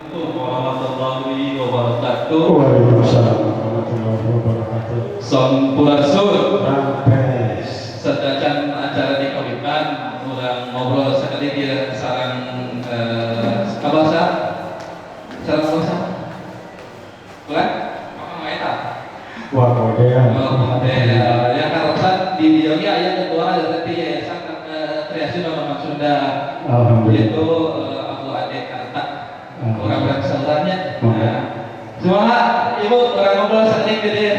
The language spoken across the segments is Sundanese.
Warahmatullahi wabarakatuh. Waalaikumsalam warahmatullahi wabarakatuh. Sampurasun. Rampes. Sateuacan acara di kawitan, urang ngobrol sekali dia sareng abah, sareng abah sa? Bukan? Oh, eta. Wah, kode. Oh, ya karaosan di dieu ge aya ketua dari Yayasan Kreasi Nama Sunda. Alhamdulillah. Itu Abu Ade Karta. Urang berat saudaranya. Mangga. Nah, semangat, Ibu, urang ngobrol saeutik di dieu.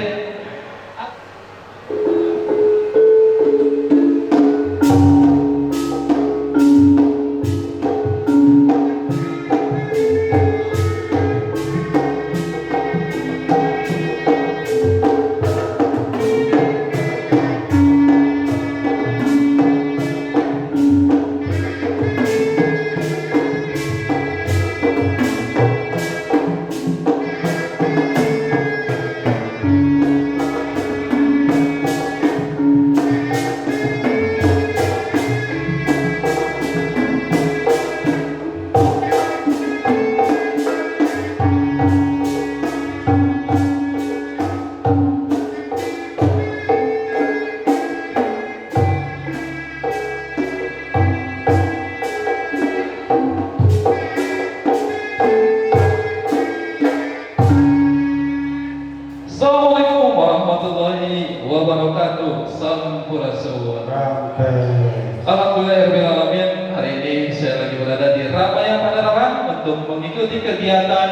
warahmatullahi wabarakatuh. Sampurasun. Rampes. Alhamdulillahirabbil, hari ini saya lagi berada di Ramaya Padalarang untuk mengikuti kegiatan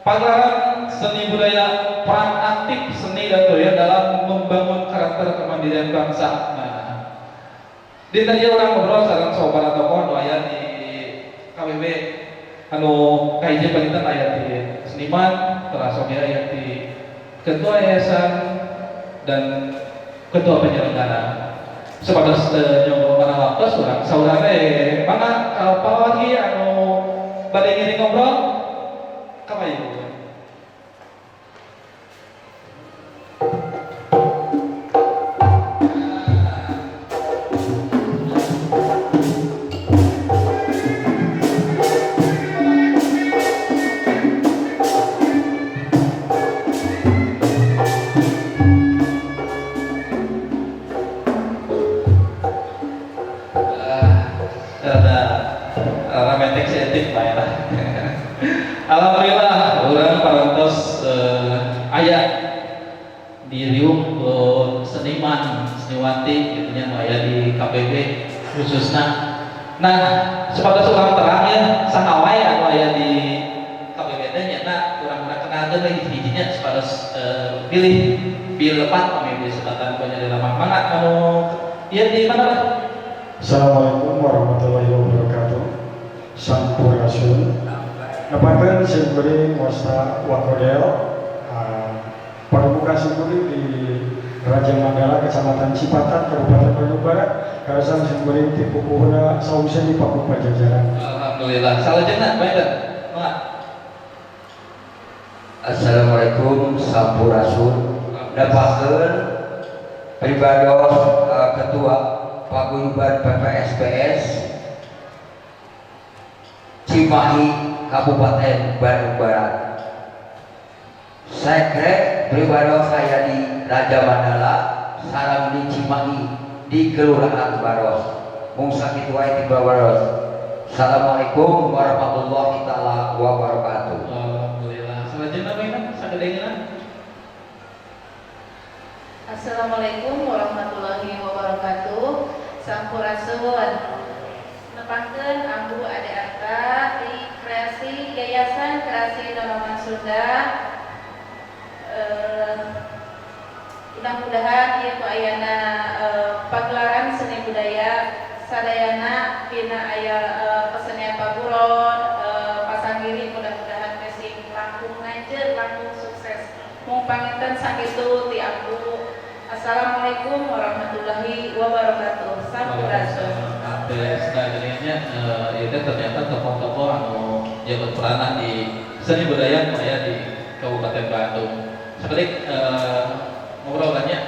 pagelaran seni budaya peran aktif seni dan budaya dalam membangun karakter kemandirian bangsa. Nah, di tadi urang ngobrol sareng sababaraha tokoh nu aya di KBB, anu kahiji panginten aya di seniman, teras oge aya di ketua yayasan dan ketua penyelenggara. Supados teu nyogok kana waktu urang saurang we, mangga pawargi anu bade ngiring ngobrol kapayun. Ah, rada rada seetik lah ya. Alhamdulillah urang parantos aya di riung ku seniman seniwati gitu nya, nu aya di KBB khususna. Nah, supados urang terang ya saha wae anu aya di KBB teh, nyaeta urang-urang kenalkeun we hiji-hijinya supados pilih pilih lepat pamili sebatan banyak di lamang. Mangga, anu ieu di mana lah? Assalamualaikum warahmatullahi wabarakatuh. Sampurasun. Nepangkeun simkuring wasta Wakodel. Paduka simkuring di Raja Mandala, Kecamatan Cipatat, Kabupaten Bandung Barat. Karasan simkuring ti pupuhna saum seni Paku Pajajaran. Alhamdulillah. Salajengna bae teh. Mangga. Assalamualaikum, sampurasun. Nepangkeun pribados Ketua Paguyuban PPSPS Cimahi, Kabupaten Bandung Barat. Sekre pribados saya di Raja Mandala sareng di Cimahi di Kelurahan Baros. Mung sakitu wae ti Baros. Assalamualaikum warahmatullahi taala wabarakatuh. Alhamdulillah. Salajengna bae teh sagedeuna. Assalamualaikum warahmatullahi wabarakatuh. Sampurasun. Nepangkeun Ambu Ade Arta di Kreasi Yayasan Kreasi Nonoman Sunda. Mudah-mudahan ieu ku ayana pagelaran seni budaya sadayana dina aya kesenian paguron, pasanggiri, mudah-mudahan sing langkung nanjeun, langkung sukses. Mung panginten sakitu ti Ambu. Assalamualaikum warahmatullahi wabarakatuh. Sampurasun. Terus nah, itu ternyata tokoh-tokoh anu yang berperanan di seni budaya nu aya di Kabupaten Bandung. Seperti ngobrol banyak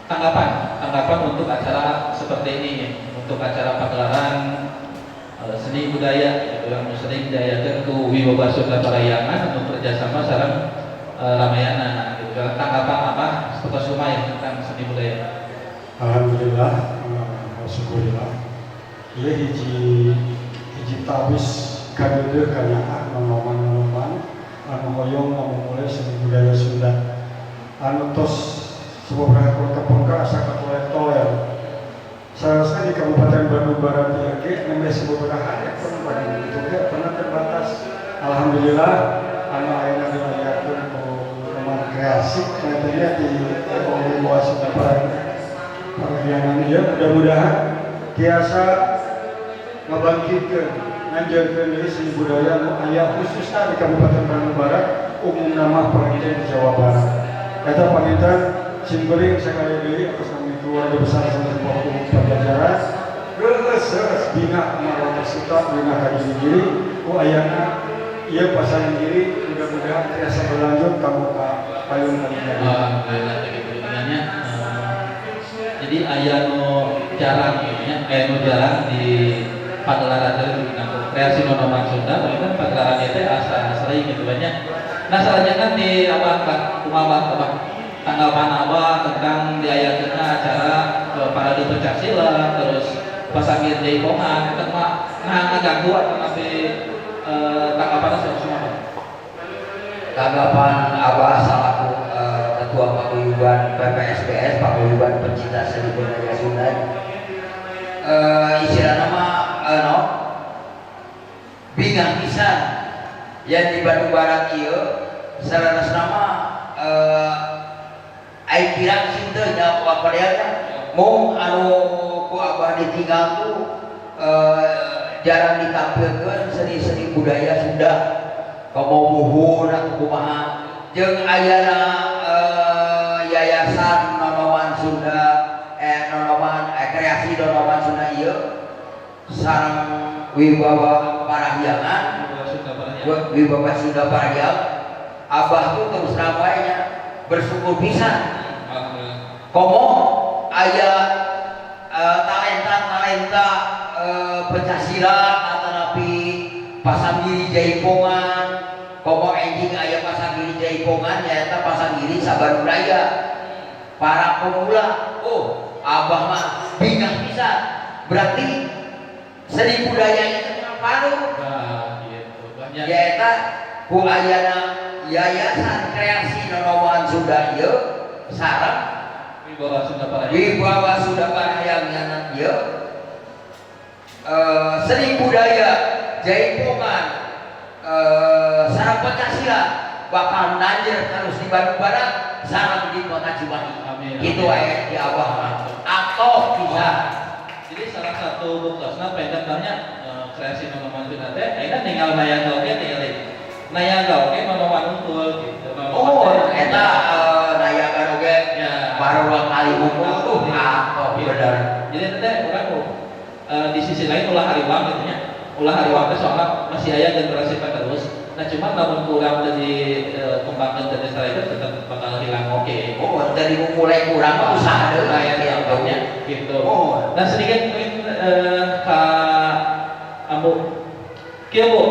tanggapan, tanggapan untuk acara seperti ini, untuk acara pagelaran seni budaya gitu, yang sering diayakeun ku Wibawa Sunda Parahyangan untuk kerjasama sareng Ramayana gitu. Tanggapan apa seperti lumayan tentang seni budaya? Alhamdulillah, syukurillah. Ieu hiji hiji tawis kadeudeuh kanyaah nonoman-nonoman anu hoyong ngamumule seni budaya Sunda. Anu tos sababaraha tahun kapungkur asa katoler-toler. Seharusnya di Kabupaten Bandung Barat ieu ge nembe sababaraha aya pun pada itu ge pernah terbatas. Alhamdulillah anu ayeuna diayakeun ku Nonoman Kreasi nantinya di Wibawa Sunda Parahyangan ieu mudah-mudahan tiasa ngabangkitkeun, nganjeurkeun deui seni budaya nu aya khususna di Kabupaten Bandung Barat, umumna mah panginten di Jawa Barat. Eta panginten simkuring sakali deui atas nami keluarga besar sanes Paku Pajajaran reueus reueus bina marota suta bina ka giri-giri ku ayana ieu pasanggiri, mudah-mudahan tiasa berlanjut ka ka payun kalian. Alhamdulillah gitu dengannya. Jadi aya nu jarang gitu nya, aya nu jarang di pagelaran teh dina kreasi Nonoman Sunda, tapi kan pagelaran itu asa sering gitu banyak. Nah, selanjutnya di apa Pak kumaha Abah tanggapan Abah tentang diayakeunna acara parade pencak silat terus pasanggir jaipongan itu mah, nah, ngaganggu atau nanti tanggapannya sama apa? Tanggapan Abah selaku Paguyuban PPSBS, Paguyuban Pecinta Seni Budaya Sunda. Istilah nama no, bingah pisan yang di Bandung Barat ieu saleresna mah ai pirang sih teu nya nya mung anu ku abah ditinggal tuh jarang ditampilkan seni-seni budaya Sunda, komo buhun atau kumaha, jeung ayana yayasan Nonoman Sunda, Nonoman, kreasi Nonoman Sunda ieu sareng Wibawa Parahyangan. Sunda Parahyangan. Wibawa Sunda Parahyangan, abah tuh terus ramainya bersyukur pisan. Alhamdulillah. Komo aya talenta-talenta pencak silat atanapi pasanggiri jaipongan. Komo enjing aya pasanggiri jaipongan, nyaeta pasanggiri Sabandung Raya, para pemula. Oh, abah mah bingah pisan, berarti seni budaya itu paru. Nah, gitu. Banyak. Nyaeta ku ayana yayasan kreasi Nonoman Sunda ieu sareng Wibawa Sunda Parahyangan. Wibawa Sunda Parahyangan ieu, seni budaya jaipongan sareng pencak silat bakal nanjer terus di Bandung Barat sareng di Kota Cimahi. Amin. Gitu Amin. Wae di abah mah atau bisa. Jadi salah satu buktosna pengen tanya kreasi Nonoman Sunda teh ayeuna tinggal nayaga oge, tinggal nayaga oge Nonoman unggul gitu. Nonoman Oh, teh. Eta nayaga oge Ya. baru dua kali unggul tuh atau Gitu. bener. Jadi teh urang di sisi lain ulah hariwang gitu nya. Ulah hariwang teh soalnya masih aya generasi penerus. Nah, cuman lamun kurang jadi kembangkan dari setelah itu tetap bakal hilang oke. Oh, dari mulai kurang mah usaha deui Nah, ya, gitu. contohnya gitu. Oh. Nah, sedikit mungkin Kak Ambu. Kieu, Bu.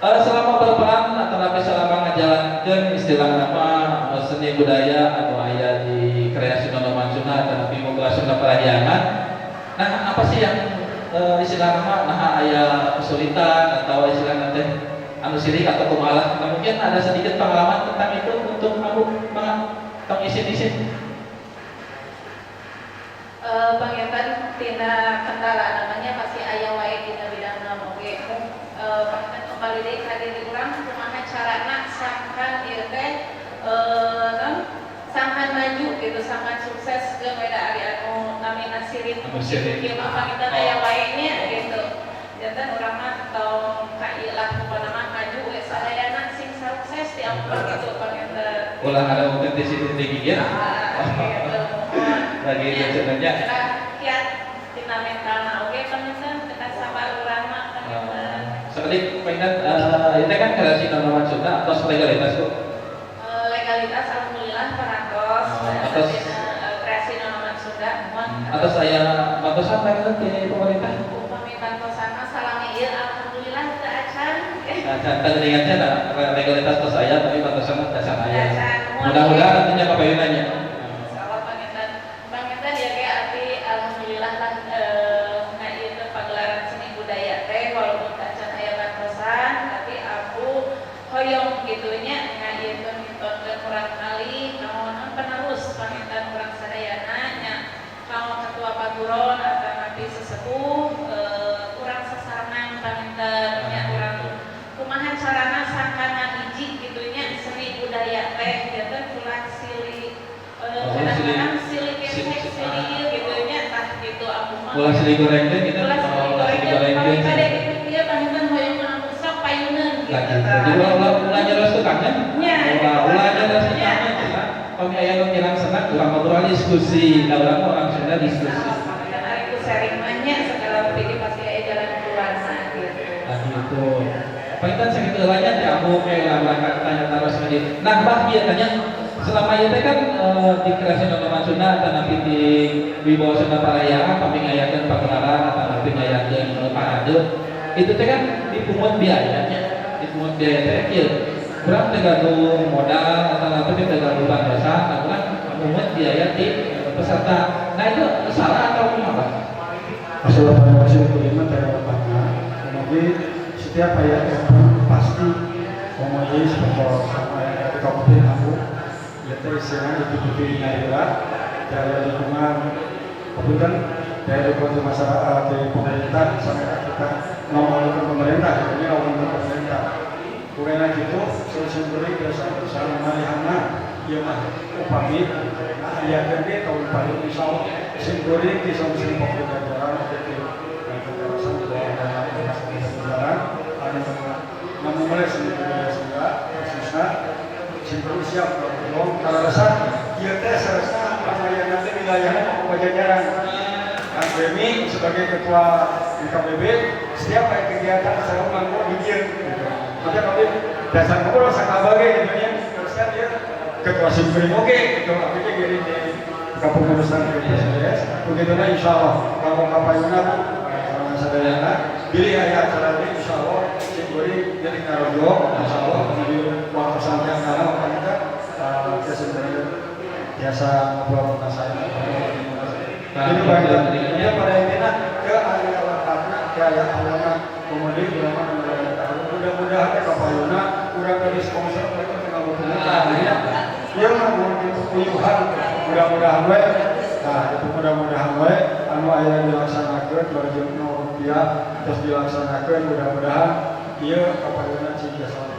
Selama berperan atau napi selama ngajalankeun istilah nama seni budaya atau aya di kreasi Nonoman Sunda atau napi Wibawa Sunda Parahyangan. Nah, apa sih yang istilah nama nah aya kesulitan atau istilah nanti anu sirik atau kumaha lah. Nah, mungkin ada sedikit pengalaman tentang itu untuk Ambu, mangga tong isin-isin. Panginten tina kendala namanya pasti aya wae dina bidang naon oge. Panginten kembali deui ka diri urang kumaha carana sangkan ieu teh naon, sangkan maju gitu, sangkan sukses ke beda ari anu namina sirik. Anu sirik. Ieu mah panginten aya wae nya gitu. Janten urang mah tong kailah, pokona mah maju we sadayana sing sukses di ampun gitu panginten. Ulah ada autentisitas tinggi ya. Ah, gitu. Lagi Ya, sebenarnya. kita kiat tina mentalna oge panginten kita sabar urang mah panginten. Seperti pengen itu kan kreasi Nonoman Sunda atau legalitas, Bu? Legalitas alhamdulillah parantos. Oh, atas- tina, kreasi Nonoman Sunda muhun. Atau saya bantosan lagi di pemerintah? Upami bantosana salami ieu alhamdulillah teu acan. Nah, tadi ingatnya nah, legalitas tos aya tapi bantosan mah dasar aya. Acan, muhun. Mudah-mudahan nantinya kapayunanya. Insyaallah panginten. Panginten ya kayak arti alhamdulillah lah nah ieu teh pagelaran seni budaya teh walaupun teu acan aya bantosan tapi aku hoyong gitu nya ngaieun mintonkeun urang kali naon penerus panginten urang sadayana nya kanggo ketua paguron atau napi sesepuh urang sasarengan panginten nya urang kumaha carana sangkana hiji gitu nya seni budaya teh janten ulah silih Oh, kadang-kadang silih silih- kesek silih ieu gitu nya tah gitu aku mah. Ulah silih goreng teh gitu. Ulah silih Oh, ulah silih goreng goreng teh teh. kade gitu kieu panginten hoyong mah sok payuneun gitu Nah, gitu. tah. Jadi ulah ulah ulah nyeros tukangnya. Nya. Ulah ulah nyeros Nya. tukangnya. Cina. Kami aya nu kirang senang urang ngobrol diskusi. Da urang mah orang Sunda diskusi. Kan ari ku sharing mah nya segala rupi pasti aya jalan keluarna gitu. Nah, gitu. Panginten sakitu heula nya teh aku kayak ulah tanya taros lagi. Nah, Bah, ieu tanya selama ieu teh kan di kreasi Nonoman Sunda atau nanti di Wibawa Sunda Parahyangan kami ngayakeun pagelaran atau nanti ngayakeun parade itu teh kan dipungut biayanya, dipungut biaya teh kieu urang teh gaduh modal atau nanti teh gaduh bantosan, nah urang memungut biaya di peserta. Nah, itu salah atau kumaha, Pak? Masalah pada musim kelima terhadap kemudian setiap aya event pasti komo ieu seperti sama yang dari kabupaten aku Ya teh istilahnya itu bukti nyalira daya dukungan, kemudian daya dukungan di masyarakat, di pemerintah sampai kita ngomongin pemerintah, ini ngomongin pemerintah. Kurangnya gitu, solusi beri biasa usaha malihana, ieu mah upami nah aya ge tahun paling insyaallah simkuring di solusi Pajajaran di kawasan di bawah Pajajaran anu mulai seni budaya Sunda khususnya simkuring siap tolong kalau rasa ieu teh sarasa Ramayana teh wilayahnya Pajajaran. Kang Bemi sebagai ketua UKBB setiap ada kegiatan selalu nganggo di dieu gitu. Maka kami dasar ngobrol sakabage gitu nya. Terusnya dia ketua simkuring oke gitu. Akhirnya gini di kepengurusan PPSDS. Begitu na insya Allah kalau kapayuna Bu sareng sadayana bilih aya acara ini insya Allah simkuring jadi ngarojo insya Allah di waktu santai karena waktu kita kesimpulan biasa ngobrol sama saya. Nah, Jadi baik, ya pada intinya ke area lengkapnya, ke area awalnya, kemudian ulama mudah-mudahan ya kapayuna kurang dari sponsor mereka tinggal pemerintah ya. Ya mah mungkin puyuhan mudah-mudahan we. Nah, itu mudah-mudahan we anu aya dilaksanakeun 2000 rupiah terus dilaksanakeun mudah-mudahan ieu kapayuna cing jasa.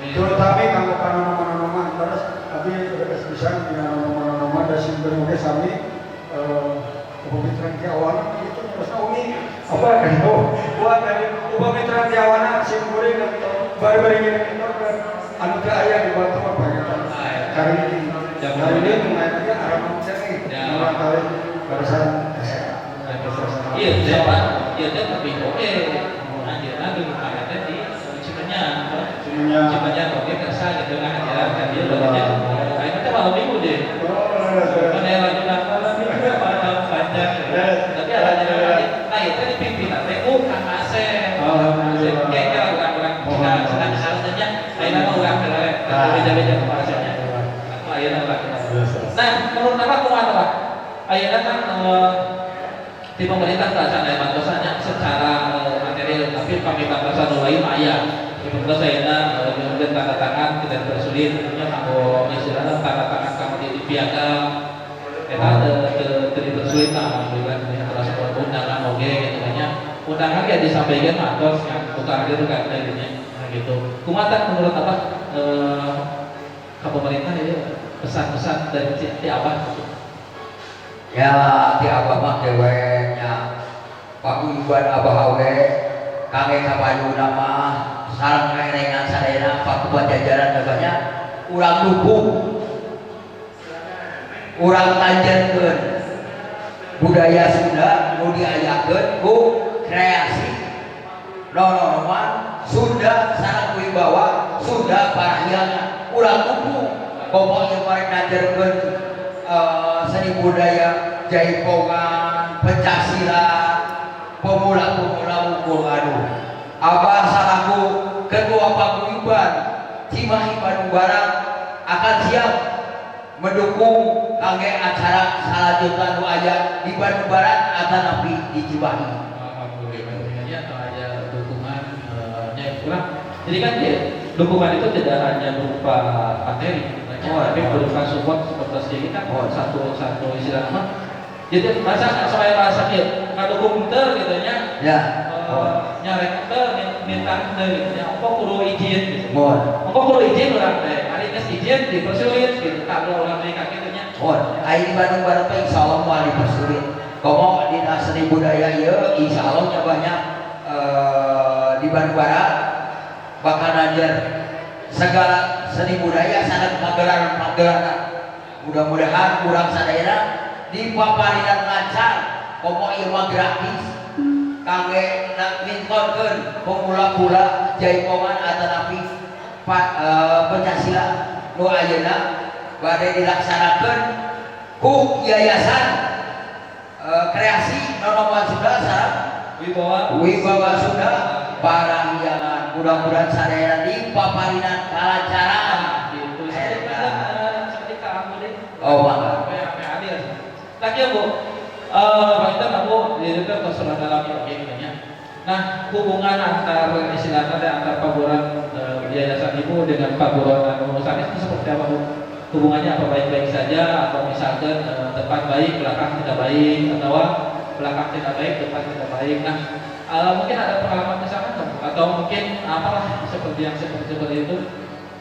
Terutama kanggo panonoman-nonoman terus tapi geus bisa dina nonoman-nonoman da simkuring oge sami upami ti awalna itu terus umi apa gitu buat dari upami ti awalna simkuring bari-bari gini itu anu teu aya di batu apa gitu hari ini hari ini mengenai arah manusia nih orang kali barusan. Iya, siapa? Iya, teh tapi oke. Anjeunna dukungan teh di Cimenyan. Cimenyan. Cimenyan oke kersa gitu kan ajaran kan dia bagiannya. Ayeuna teh malam minggu deh. Oh. Mana yang lagi malam minggu malam panjang. Tapi ada lagi. Nah, itu dipimpin teh ku Kang Asep. Alhamdulillah. Kayaknya orang-orang Cina sedang saja. Ayeuna mah urang teh beda-beda kepala. Aku ayeuna urang. Nah, menurut Bapak kumaha Pak? Ayeuna kan di pemerintah kerajaan aya bantosannya secara material, tapi kami bantosan nu lain mah aya. Di pemerintah ayeuna kemudian tanda tangan tidak dipersulit, tentunya kanggo istilahna tanda tangan kanggo di piagam eta teu teu dipersulit lah, alhamdulillah tentunya terus undangan oge gitu kan nya. Undangan ya disampaikan mah tos yang buka hadir kan nya. Nah gitu. Kumaha tah menurut apa ke pemerintah ini pesan-pesan dari ti Abah gitu? Ya ti abah mah deweknya paguyuban abah oge kangge kapayuna mah sareng rerengan sadayana Paku Pajajaran banyak urang dukung, urang tanjenkeun budaya Sunda nu diayakeun ku kreasi nonoman Sunda sareng wibawa Sunda Parahyangan. Urang dukung komo ieu mah ngajarkeun seni budaya jaipongan, pencak silat, pemula-pemula mukul. Aduh, Abah salaku ketua paguyuban Cimahi Bandung Barat akan siap mendukung kangge acara salajengna nu aya di Bandung Barat atanapi di Cimahi. Alhamdulillah ya atau ada dukungan nya kurang. Jadi kan ya, dukungan itu tidak hanya berupa materi, tapi berupa support seperti ini kan satu satu istilah mah. Jadi masa supaya rasa kieu ngadukung teu gitu nya. Nyarek teu minta teu gitu nya. Apa kudu izin gitu. Apa kudu izin urang teh. Ari geus izin dipersulit gitu. Tak ulah deui ka kitu nya. Mohon aya di Bandung Barat teh insyaallah moal dipersulit. Komo dina seni budaya ieu insyaallah nya banyak di Bandung Barat bakal ngajar segala seni budaya sangat pagelaran-pagelaran. Mudah-mudahan urang sadayana dipaparinan lancar komo ieu mah gratis kangge mintonkeun pemula-pula jaipongan atanapi pencak silat nu ayeuna bade dilaksanakeun ku yayasan kreasi Nonoman Sunda sareng Wibawa Wibawa Sunda Parahyangan. Mudah-mudahan sadayana dipaparinan kalancaran. Gitu. Seperti Kak Ambu deh. Oh, mangga. Sampai adil. Lagi ya, Bu. Pak Intan, aku di itu tos mengalami oke gitu nya. Nah, hubungan antar istilahnya teh antar paguron yayasan Ibu dengan paguron anu sanes itu seperti apa, Bu? Hubungannya apa baik-baik saja atau misalkan depan baik, belakang tidak baik, atau belakang tidak baik, depan tidak baik. Nah, mungkin ada pengalaman ke sana nggak, Bu? Atau mungkin apalah seperti yang seperti seperti itu.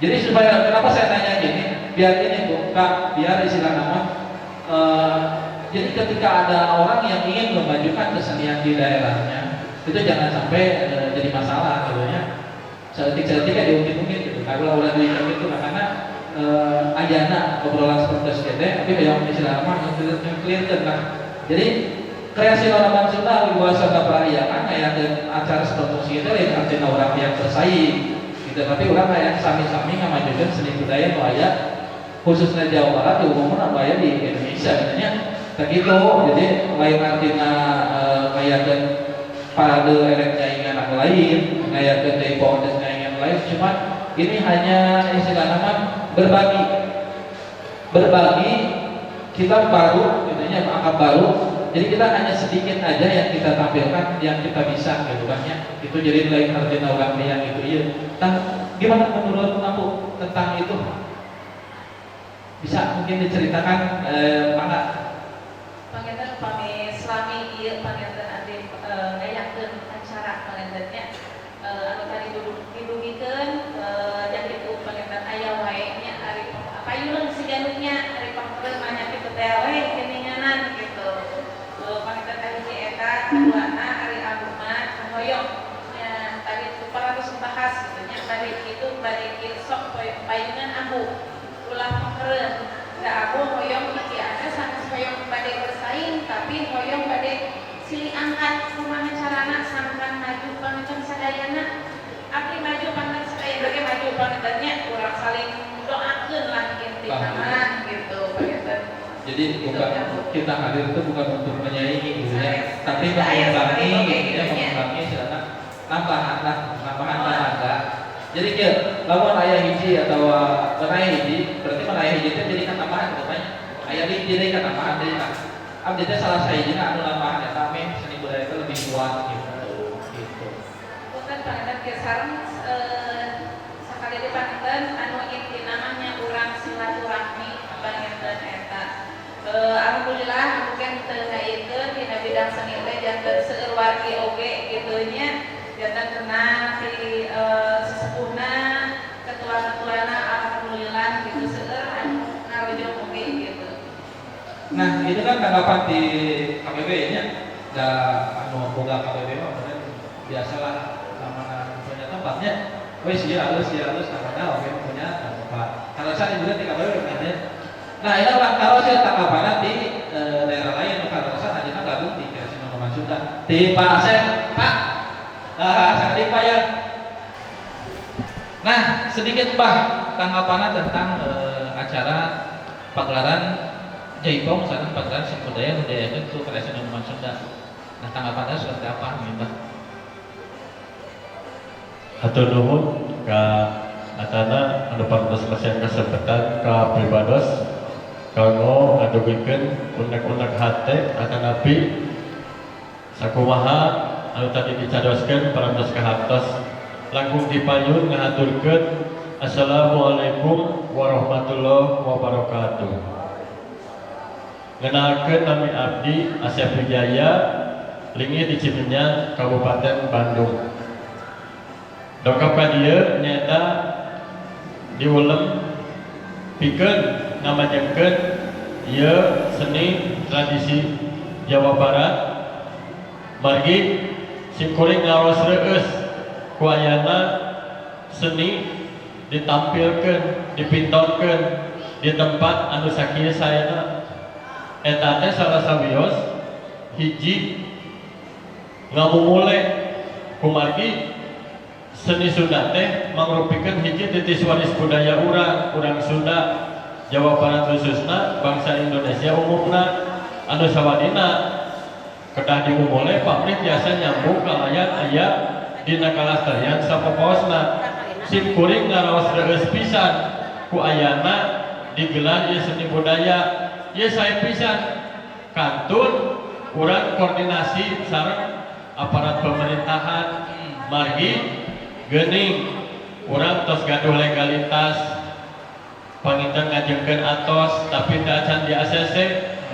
Jadi supaya, kenapa saya tanya gini, biar ini, Bu, Kak, biar istilah nama jadi ketika ada orang yang ingin memajukan kesenian di daerahnya, itu jangan sampai jadi masalah gitu ya. Saeutik-saeutik ya diungkit-ungkit gitu. Kalau udah diungkit itu karena ayana obrolan seperti itu, tapi yang istilah mah clear lah. Jadi kreasi orang Sunda wiwasa perayakan kayak acara seperti itu lain artinya orang yang bersaing gitu, tapi orang kayak sami-sami ngamajukan seni budaya nu aya khususnya Jawa Barat, di umumnya anu aya di Indonesia gitu nya. Begitu, jadi lain artinya kayak dan parade erek nyaingan anu lain, ngayakeun deui kontes nyaingan lain, cuman ini hanya istilah nama berbagi, berbagi. Kita baru gitu nya, anggap baru, jadi kita hanya sedikit aja yang kita tampilkan, yang kita bisa gitu kan ya. Itu jadi lain artinya orang yang itu iya. Nah, gimana menurut aku tentang itu? Bisa mungkin diceritakan, mangga. Panginten upami selami ieu panginten abdi ngayakeun acara panginten nya anu tadi didugikeun jang kitu panginten aya wae nya ari payuneun siga nu nya ari pangpeureun mah nya kitu teh we geuninganan gitu. Panginten kahiji eta, kaduana ari ambu mah hoyong nya tadi itu parantos bahas gitu nya, bade kitu bade kieu, sok payunan ambu ulah pangpeureun. Da ambu hoyong hiji aya sanes hoyong bade bersaing, tapi hoyong bade silih angkat kumaha carana sangkan maju. Panginten sadayana abdi maju, panginten sadayana ge maju, panginten nya urang saling doakeun lah intina mah gitu panginten. Jadi Gitu, bukan ya, Bu. Kita hadir itu bukan untuk menyaingi gitu ya, Sanes. tapi Aya mengimbangi seperti oge gitu ya, gitu nya. Mengimbangi silakan nambahan lah, nambahan tenaga. Jadi ke lamun aya hiji atau aya hiji, berarti mun aya hiji itu jadi kan tambahan gitu kan. Aya hiji deui kan tambahan deui kan. Abdi teh salah sahijina anu nambahan eta meh seni budaya itu lebih kuat gitu. Gitu. Punten panginten kieu sareng sakali deui panginten anu intina mah nya urang silaturahmi panginten eta. Alhamdulillah mungkin teu ngayekeun dina bidang seni teh janten seueur wargi oge gitu nya, janten kenal di sesepuhna, ketua-ketuana, alhamdulillah gitu seueur anu ngarojong oge gitu. Nah, itu kan tanggapan di KBB nya. Da anu boga KBB mah bener biasalah namanya punya tempatnya. Wes ya halus ya halus namanya oke punya tempat. Kalau saya juga di KBB kan ya. Nah, ini orang kalau saya tanggapannya di daerah lain kalau saya aja gabung di Kreasi Nonoman Sunda. Di Pak Asep, Pak. Nah, sangat Pak ya. Nah, sedikit Pak tanggapannya tentang acara pagelaran Jaipong sareng pagelaran seni budaya nu diayakeun ku Kreasi Nonoman Sunda. Nah, tanggapannya seperti apa nih, Pak? Hatur nuhun ka Atana anu parantos masihan kesempatan ka pribados kanggo ngadugikeun unek-unek hate atanapi sakumaha anu tadi dicarioskeun parantos kahartos. Langkung dipayun ngahaturkeun assalamualaikum warahmatullahi wabarakatuh. Ngenalkeun, nami abdi Asep Wijaya, linggih di Cimenyan, Kabupaten Bandung. Dongkap ka dieu nyaeta diulem pikeun ngamajengkeun ieu seni tradisi Jawa Barat, margi simkuring ngaros reueus ku ayana seni ditampilkeun, dipintonkeun di tempat anu sakieu saena. Eta teh salah sawios hiji ngamumule kumargi seni Sunda teh mangrupikeun hiji titis waris budaya urang, urang Sunda, Jawa Barat khususna, bangsa Indonesia umumna, anu sawadina kedah dimumule pamrih tiasa nyambung kalayan aya dina kalestarian sapopoosna. Sim kuring ngaraos reueus pisan ku ayana digelar ieu seni budaya ieu. Sae pisan kantun urang koordinasi sareng aparat pemerintahan, margi geuning urang tos gaduh legalitas. Panginten ngajengkeun atos, tapi teu acan di ACC.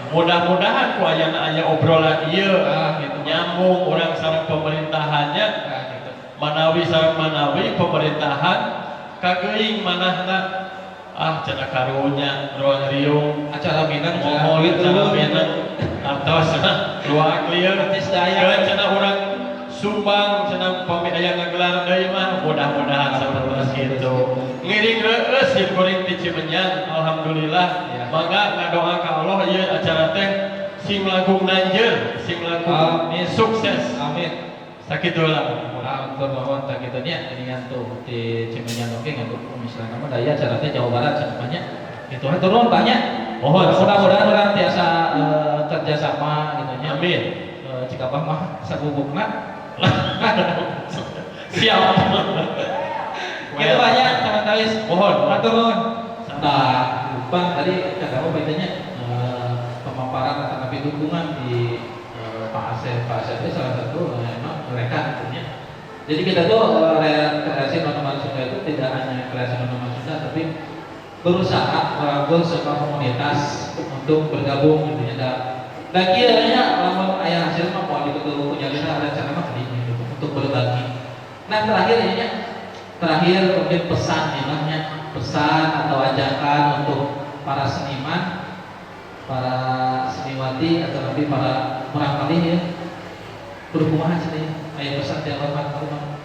Mudah-mudahan ku ayana aya obrolan ieu Ah, gitu. Nyambung urang sareng pemerintahannya. Nah, gitu. Manawi sareng manawi pemerintahan kageuing manahna, ah, cenah karunya ruang riung. Acara minang. Mohon duit acara dulu. Minang atos luak lieur. Artis daya. Keun cenah urang sumbang cenah pami aya ngagelar deui mah, mudah-mudahan seperti itu. Ngiring reueus sim kuring ti Cimenyan, alhamdulillah. Ya. Mangga ngadoa ka Allah ieu acara teh sing langkung nanjeur, sing langkung Amin. Sukses. Amin. Sakitu lah. Nah, untuk mohon tak gitu nya, ini tuh di Cimenyan oke ngantuk misalnya nama daya acara teh Jawa Barat cenah banyak. Gitu, hatur nuhun banyak. Mohon. Mudah-mudahan urang tiasa kerjasama gitu nya. Amin. Jika bah mah sagugukna. Siap. Gitu banyak teman tawis. Mohon. Hatur nuhun. Nah, lupa tadi kata apa bedanya pemaparan atau tapi dukungan di Pak Asep. Pak Asep itu salah satu emang mereka tentunya. Jadi kita tuh kreasi Nonoman Sunda itu tidak hanya kreasi Nonoman Sunda, tapi berusaha merangkul semua komunitas untuk bergabung gitu ya. Dan kiranya lamun aya hasil mah mau ditutup punya lina rencana mah gini gitu, untuk berbagi. Nah, terakhir ini ya, terakhir mungkin pesan nih namanya, pesan atau ajakan untuk para seniman, para seniwati atau lebih para murangkalih ya, berkumaha seni, aya pesan tiap hormat rumah.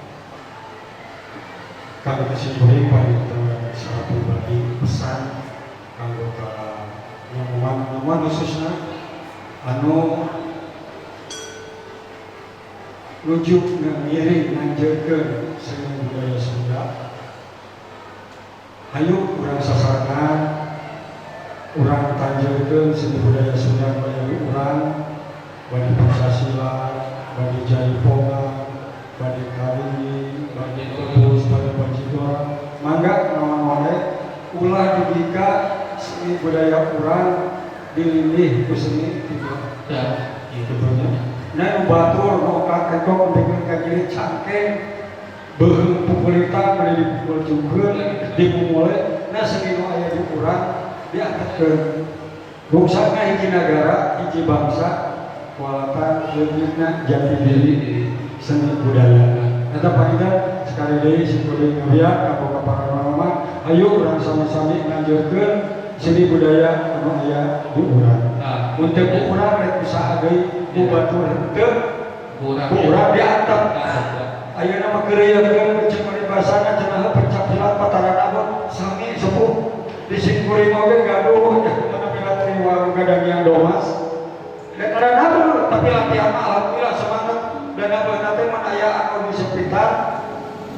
Kami kesimpulan paling secara pribadi pesan kanggo ka nonoman khususnya anu nuju ngiring nganjeurkeun seni budaya Sunda, hayu urang sasarengan urang tanjeurkeun seni budaya Sunda melalui urang bade pencak silat, bade jaipongan, bade kalingi, bade tebus, bade bajidor, mangga naon wae, ulah dugi ka seni budaya urang dilindih ku seni tidak Ya, gitu. gitu nya. Nah, nu batur nu kakekok nepikeun ka nyeri cangkeng beuheung pukulitan bade dipukul jungkeun dimumule. Nah, seni nu aya di urang diangkatkeun, bungsana hiji nagara hiji bangsa kualatan leungitna jati diri seni budaya. Eta panginten sekali deui simkuring ngawiat kanggo ka para nonoman, ayo urang sami-sami nganjurkeun seni budaya anu aya di urang. Nah, mun teu ku urang rek usaha deui, ku batur henteu, kurang. Ku urang diantep. Nah, ayeuna mah keureuyeun cek paribasana cenah pencak silat patarana mah sami sepuh di simkuring oge gaduh nya namina triwa gadang domas dan ada nabur, tapi latihan mah alhamdulillah semangat dan nabur teh mun aya anu di sekitar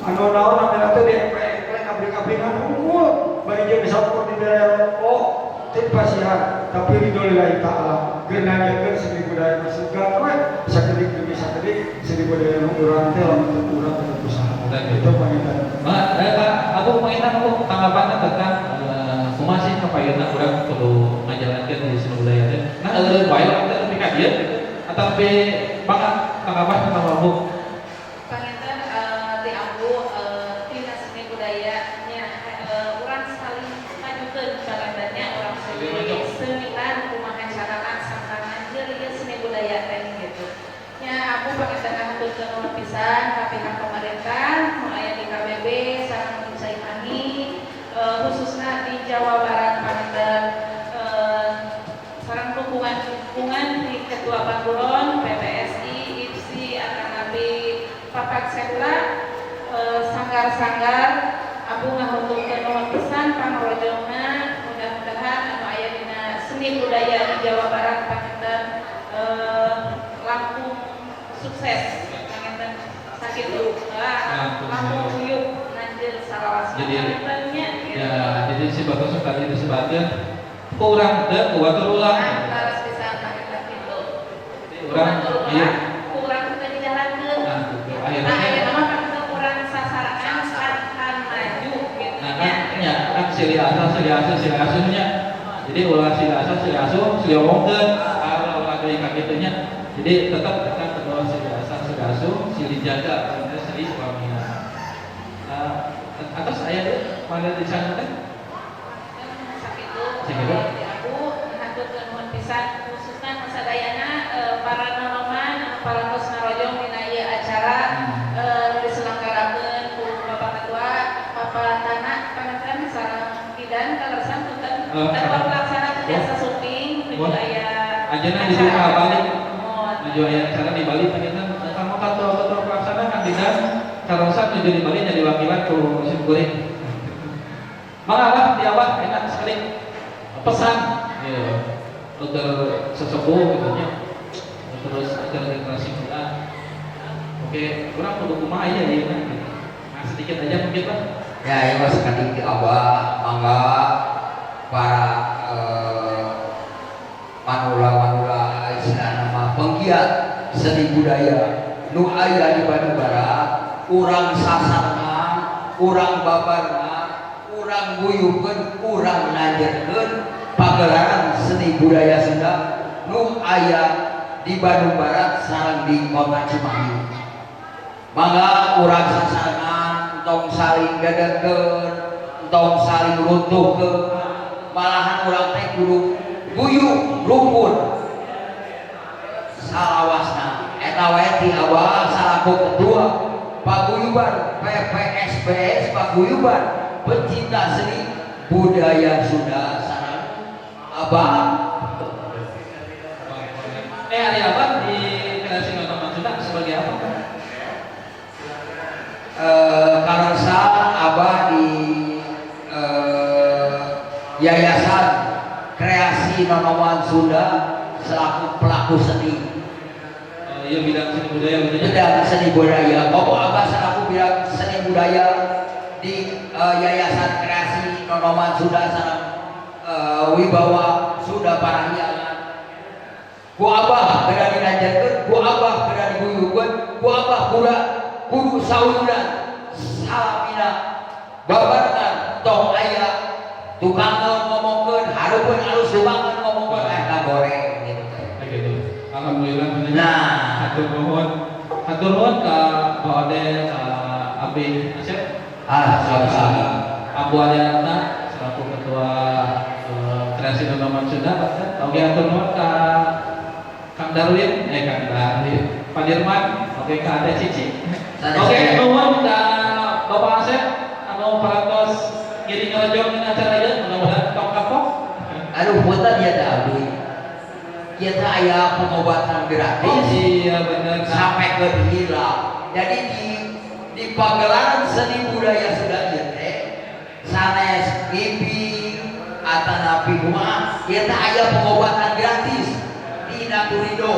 anu naon namina teh di emple-emple ngabring-ngabringan unggul bari jeung disapur di daerah oh teu pasihan, tapi ridho lillahi ta'ala keur nanyakeun seni budaya masukan we sakedik demi sakedik seni budaya nu urang teh lamun teu urang teu usaha. Itu panginten. Nah, Pak, aku pengen aku tanggapannya tentang kumaha sih kapayunna urang kudu ngajalankeun di seni budaya teh. Nah, eureun wae urang teh nepi ka dieu gitu. Atau lebih mangga tanggapan tentang Abu. Panginten ti Abu tina seni budayanya urang saling majukeun pangintennya urang Saling seni maju. Seniman kumaha carana sangkan nanjeur ieu seni budaya teh gitu. Nya Abu panginten ngahaturkeun nuhun pisan ka pihak pemerintah nu aya di KBB sareng di Cimahi, khususna di Jawa Barat panginten sareng dukungan-dukungan di Ketua Paguron, PPSI, IPSI, Atanapi, Papak Sentra, sanggar-sanggar, Abu ngahaturkeun nuhun pisan pangrojongna, mudah-mudahan anu aya dina seni budaya di Jawa Barat panginten langkung sukses panginten sakitu. Ah, Langkung langkung uyup nanjeur salawasna Jadi- pangintennya gitu. Ya, jadi si bagus tadi disebutkan kurang teu ku batur ulah. Nah, leres pisan panginten kitu. Jadi urang iya. Kurang kita dijalankeun. Nah, gitu. Akhirnya Nah, ayeuna mah kan kurang sasaran sangkan maju gitu Nah nya. Kan nya kan silih asah silih asuh silih asuhnya. Jadi ulah silih asah silih asuh silih omongkeun ah, ulah deui ka kitu nya. Jadi tetap kita kedua silih asah silih asuh silih jaga dan silih suaminya. Nah, atas aya deui mana di sana teh? Sakitu. Di aku hatur nuhun pisan khususna kasadayana para nonoman anu parantos ngarojong dina ieu acara nu diselenggarakeun ku Bapak Ketua, Bapak Tana, panganten sareng bidan kaleresan punten ketua pelaksana tiasa sumping nuju aya Anjeunna nuju ka Bali. Mohon. Nuju aya acara di Bali panginten kanggo ketua pelaksana Kang Didan kaleresan nuju di Bali jadi wakilan ku sim kuring. Mangga Abah, di Abah enak sekali pesan ya untuk sesepuh gitu nya. Terus agar generasi muda. Oke, kurang kudu kumaha ya ieu gitu. Nah, sedikit aja mungkin lah. Ya, ini mas sakedik ti Abah, mangga para manula-manula istilahna mah penggiat seni budaya nu aya di Bandung Barat, urang sasarengan, urang babarengan, urang guyubkeun, urang najerkeun pagelaran seni budaya Sunda nu aya di Bandung Barat sareng di Kota Cimahi. Mangga urang sasarengan, tong saling gadekeun, tong saling runtuhkeun, malahan urang teh kudu guyub rukun salawasna. Eta wae ti Abah salaku ketua Paguyuban PPSBS Paguyuban Pecinta Seni Budaya Sunda sareng Abah. Hari Abah di Kreasi Nonoman Sunda sebagai apa, Pak? Kaleresan Abah di Yayasan Kreasi Nonoman Sunda selaku pelaku seni. Iya, bidang seni budaya gitu ya. Bidang seni budaya. Bapak Abah selaku bidang seni budaya di Yayasan Kreasi Nonoman Sunda sareng Wibawa Sunda Parahyangan. Ku Abah kedah dinajarkeun, ku Abah kedah diguyubkeun, ku Abah kuda kudu sauyunan salamina babarengan, tong aya tukang ngomongkeun hareupeun alus, tukang ngomongkeun goreng gitu teh. Kayak gitu. Alhamdulillah. Nah. Hatur nuhun. Hatur nuhun ka Pak Ode, ka Abi Asep. Ah, sama-sama. Abu Ariana selaku ketua Kreasi Nonoman Sunda, Pak. Oke, hatur nuhun ka Kang Darwin, Kang Darwin, Pak Dirman, oke ka Ade Cici. Oke, nuhun ka Bapak Asep anu parantos ngiring ngarojong dina acara ieu, mudah-mudahan tong kapok. Aduh, punten ya teh abdi. Kita aya pengobatan gratis. Oh iya bener. Sampai ke hilang. Jadi di pagelaran seni budaya Sunda ieu teh sanes ngimpi atanapi kumaha, ieu teh aya pengobatan gratis di Naturido.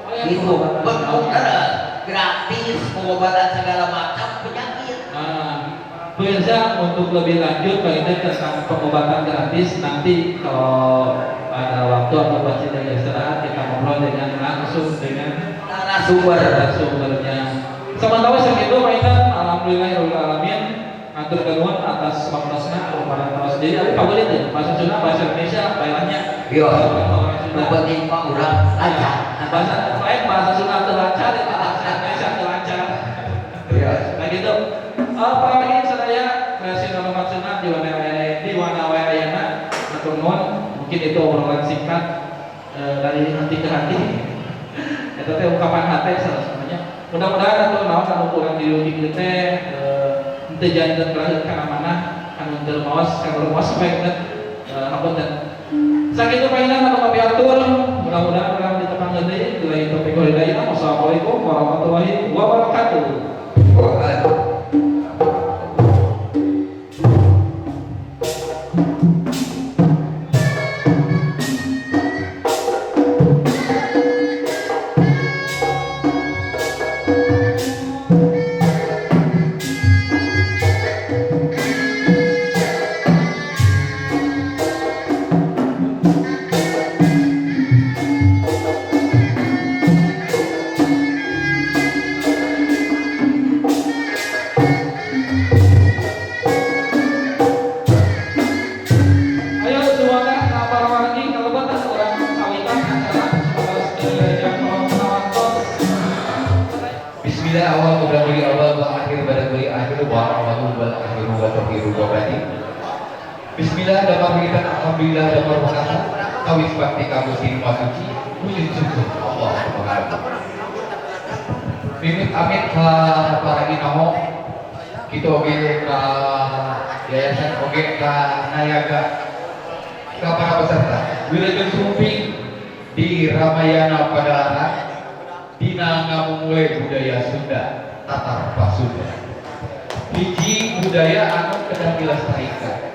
Oh, iya, Gitu. pengobatan. Bener, gratis pengobatan segala macam penyakit. Nah, pemirsa, untuk lebih lanjut bagian tentang pengobatan gratis nanti kalau ada waktu atau pasti dari istirahat kita ngobrol dengan langsung dengan narasumber. Narasumbernya. Sementara segitu Pak Intan, alhamdulillahirobbilalamin. Hatur nuhun atas waktosna kepada terus. Jadi aku pamit ya, bahasa Sunda, bahasa Indonesia, bayangannya. Yo, Orang Sunda. nu penting mah urang lancar. Bahasa lain bahasa Sunda teu lancar, itu bahasa Indonesia teu lancar. Iya. Nah gitu. Para lagi sadaya Kreasi Nonoman Sunda di wana wae ayana, hatur nuhun. Mungkin itu obrolan singkat dari hati ke hati. Eta teh ungkapan hati salah satunya. Mudah-mudahan atuh naon anu kurang dirugi teh henteu janten berakhir kana mana anu teu maos kanu maos bae hapunten. Sakitu painan anu kapiatur, mudah-mudahan urang ditepang deui billahi taufiq wal hidayah. Wassalamualaikum warahmatullahi wabarakatuh. Waalaikumsalam. Ayo semuanya kabar lagi kalau batas orang kawitan acara sebatas jam penonton. Bismillah awal qabla kulli awal wa akhir bada kulli akhir wa awal wal akhir wa tauhidu wa badi. Bismillah damar wiwitan, alhamdulillah damar pungkasan, kawis bakti ka Gusti Nu Maha Suci, wujud syukur Allah. Mimit amit ka para inoho kitu oge ka yayasan oge ka nayaga ka para peserta. Wilujeng sumping di Ramayana Padalarang dina ngamumule budaya Sunda Tatar Pasunda. Hiji budaya anu kedah dilestarikan.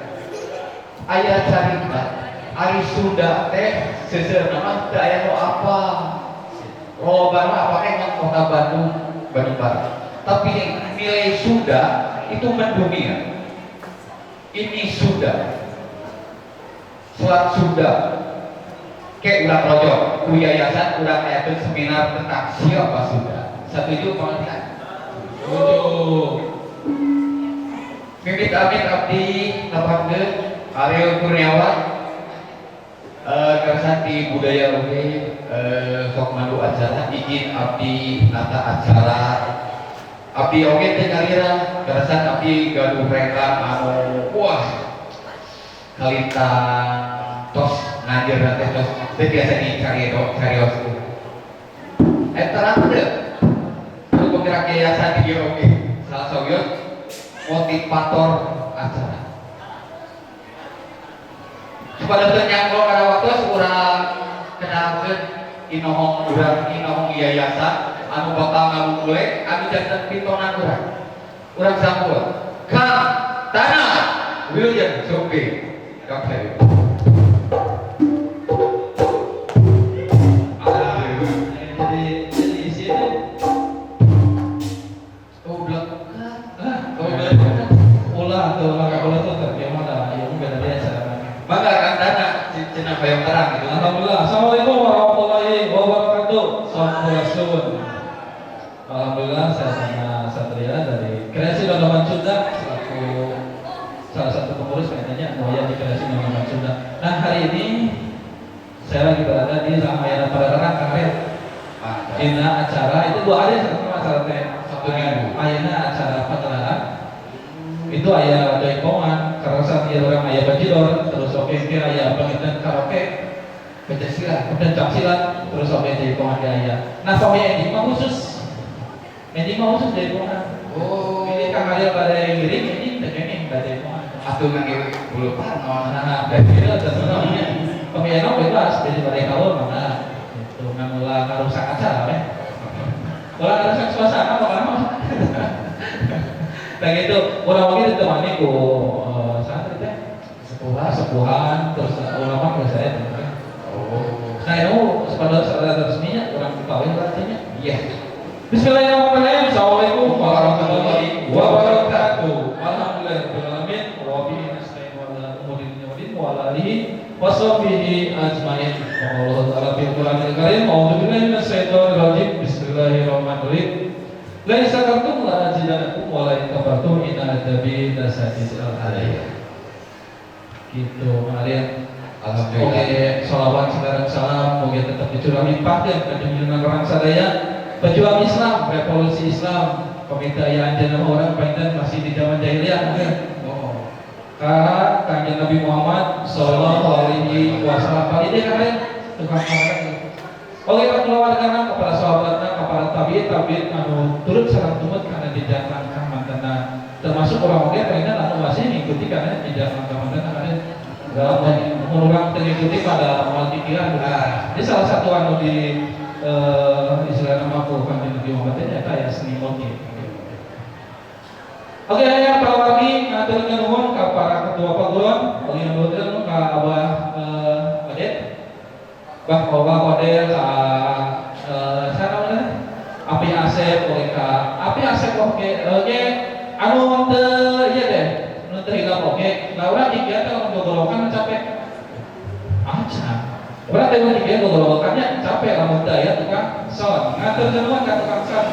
Aya carita ari Sunda teh seuseurna mah teu aya nu apa. Loba mah apa emang kota Bandung, Bandung Barat. Tapi nilai Sunda itu mendunia. Ini Sunda. Selat Sunda. Kayak urang rojok, ku yayasan urang ayakeun seminar tentang siapa Sunda. Setuju pengertian? Setuju. Mimit amit abdi napangkeun Ariel Kurniawan, kersan di budaya oge, sok mandu acara, izin abdi nata acara. Abdi oge teh nyalira kersan abdi gaduh rekan anu wah kalintang tos ngajer teh tos teu biasa dicarios carios teh. Terang teu? Anu penggerak yayasan di dieu oge salah sawios motivator acara. Supaya teu nyangkol kana waktu, urang kenalkeun inohong urang, inohong yayasan anu bakal ngamumule anu janten pitonan urang. Urang sambut Kang Tana William Sumping. Oke. Jadi isi itu. Goblok. Ah, ulah atau ulah ulah tuh tergimana? Ya mungkin tadi acara. Mangga Kang Tana cenah hoyong terang gitu. Alhamdulillah. Assalamualaikum warahmatullahi wabarakatuh. Sampurasun. Alhamdulillah, saya Tana Satria dari Kreasi Nonoman Sunda selaku salah satu pengurus kayaknya Noya di Kreasi Nonoman Sunda. Nah, hari ini saya lagi berada di Ramayana Padalarang, Kang Ariel. Dina acara itu 2 hari satu acara teh. Sabtu Minggu. Ayeuna acara pagelaran itu aya jaipongan karena saat ieu urang aya bajidor, terus oke ke aya panginten karaoke, Pencak silat. Pencak silat, terus oke jaipongan ge aya. Nah, pami enjing mah khusus, enjing mah khusus jaipongan. Oh. Ini Kang Ariel bade ngiring, enjing teh kenging bade jaipongan. Atuh ngangge bulu panon. Nah, dan itu tentunya pami eno bebas jadi bade kaul mana itu ngan ulah ngarusak acara weh, ulah ngarusak suasana pokoknya mah. Nah gitu, urang oge ditemani ku santri teh, Sepuhan. Sepuhan, terus ulama biasa ya. Oh. Nah, itu pada saat resminya urang kawin artinya. Iya. Bismillahirrahmanirrahim. Assalamualaikum warahmatullahi wabarakatuh. Alhamdulillahirabbil alamin wa bihi nasta'in wa ala umuri dunya waddin wa ala alihi wa sahbihi ajmain. Allah ta'ala fi Qur'anil Karim. A'udzu billahi minasyaitonir rajim. Bismillahirrahmanirrahim. La in syakartum la azidannakum wa la in kafartum inna adzabi lasyadid. Gitu, Marian. Alhamdulillah. Oke, sholawat sareng salam moga tetap dicurah limpahkeun ka junjungan urang sadaya, pejuang Islam, revolusi Islam, komite aya anjeunna urang panginten masih di zaman jahiliyah mungkin. Oh. Ka Kanjeng Nabi Muhammad sallallahu alaihi wasallam. Ini dia kemarin tukang kemarin. Oke, ka keluargana, kepada sahabatna, kepada tabiin tabiin anu turut sareng tumut kana jejak langkah mantena, termasuk orang oge panginten anu masih mengikuti kana jejak langkah mantena kana dalam urang teu ngikuti pada moal pikiran. Ah. Ini salah satu anu di istilah nama ku Kanjeng Nabi Muhammad teh nyata ya seni motif. Oke, ya para wargi, ngaturkeun nuhun ka para ketua paguron, oke ngaturkeun ka Abah Odet. Bah Abah Odel ka sana namanya? Api Asep, oke ka Api Asep, oke oke anu teu ieu deh, anu teu hilap oke. Nah, urang ieu teh lamun gogorowokan capek. Aca. Urang teh mun ieu gogorowokannya capek lamun teu aya tukang sound. Ngaturkeun nuhun ka tukang sound.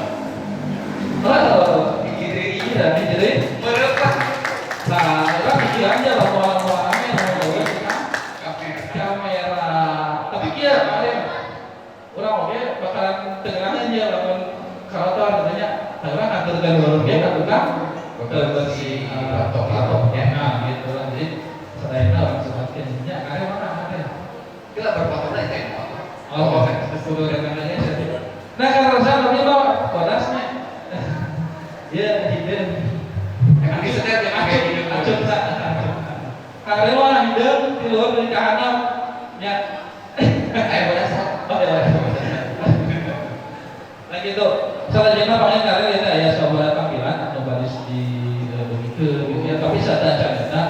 Oh, iya, jadi Merepas. Nah, urang mikir aja lah moal moal rame mau gawe tukang Kamera. Kamera. Tapi kieu kemarin urang oge bakalan tengahnya aja lamun karotor katanya. Nah, urang ngaturkeun nuhun ge ka tukang bersih Latok-latoknya. Nah, gitu lah. Jadi sadayana lah berpotongnya itu yang motor. Oh, kudu rekanannya sih. Nah, kan rasa lebih mah bodasnya. Iya, hideung. Emang disetel ya Acup, acup sa. Kang Ril mah hideung ti luhur deui ka handap. Nya. Ayo bodas. Oh, iya. Nah gitu. Selanjutnya paling Kang Ril itu aya sabaraha tampilan atau baris di begitu gitu ya. Tapi sadar eta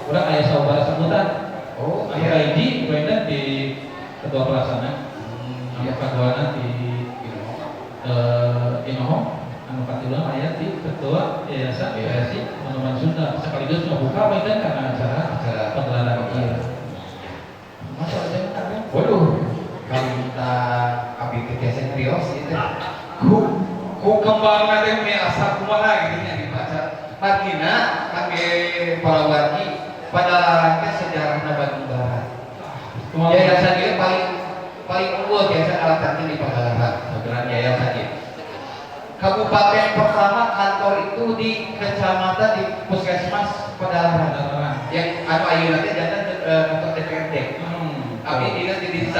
urang aya sabaraha sambutan. Oh, Anu iya. kahiji poinna di ketua pelaksana. Anu kaduana di Inohong, anu katilu aya di ketua Yayasan Kreasi Nonoman Sunda sekaligus membuka poinna karena acara Acara pagelaran ieu. Masa aja kan? Waduh, kalau kita abdi teh biasa nyarios ieu teh. Ku ku kembang teh meni asa kumaha gitu nya dibaca. Margina kangge para wargi Padalarang teh sejarahna Bandung Barat. Yayasan ieu paling paling unggul biasa ngalaksanakeun di Padalarang, sebenarnya yayasan ieu. Kabupaten pertama kantor itu di kecamatan di Puskesmas Padalarang. Padalarang. Yang anu ayeuna teh janten kantor DPRD. Abdi dinas di 18